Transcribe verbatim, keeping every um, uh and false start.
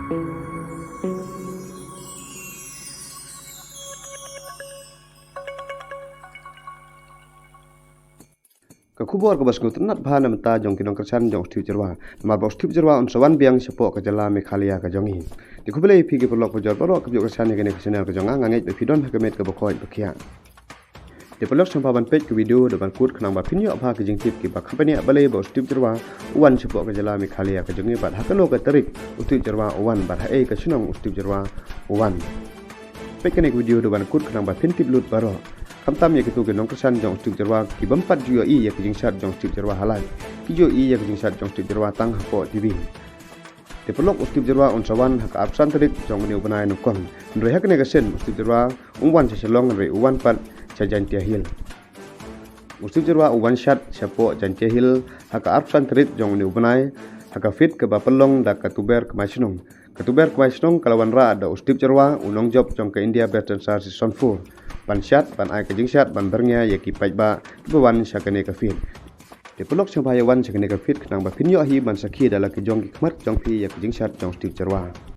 Ka khubor kaba sngewtynnat bha na bynta jong ki nongkyrshan jong u Steve Jyrwa. Namar ba u Steve Jyrwa un sa wan biang shapoh ka jylla Meghalaya ka jong ngi. Te khublei ïa phi ki paralok bajor baroh kiba ïoh kyrshan ïa kane ka channel ka jong nga, nga ngeit ba phi don ha ka met kaba khoit ba khiah. Te paralok sngewbha ban peit ka video haduh ban kut khnang ba phin ïoh bha ki jingtip kiba kham pynïaid balei ba u Steve Jyrwa u wan shapoh ka jylla Meghalaya ka jong ngi bad ha kano ka tarik u Steve Jyrwa u wan bad haei ka shnong u Steve Jyrwa u wan. Peit kane ka video haduh ban kut khnang ba phin tip lut baroh. Khamtam ïa kito ki nongkyrshan jong u Steve Jyrwa ki bym pat ju ïohi ïa ka jingshad jong u Steve Jyrwa ha live. Ki ju ïohi ïa ka jingshad jong u Steve Jyrwa tang hapoh T V. Te paralok u Steve Jyrwa un sa wan ha ka arphew san tarik jong une u bnai nyngkong. Hynrei ha kane ka sien u Steve Jyrwa um wan sha Shillong hynrei u wan pat sha Jaintia Hill. U Steve Jyrwa u wan shad shapoh Jaintia Hill ha ka arphew san tarik jong une u bnai ha ka field kaba pynlong da ka Tuber Kmai Shnong. Ka Tuber Kmai Shnong ka la wanrah da u Steve Jyrwa u nongjop jong ka India Best Dancer Season four ban shad ban ai ka jingshad ban byrngia ïa ki paidbah kiba wan sha kane ka field. Te paralok sngewbha ïa wan sha kane ka field khnang ba phin ïohi ban sakhi da la ki jong ki khmat jong phi ïa ka jingshad jong u Steve Jyrwa.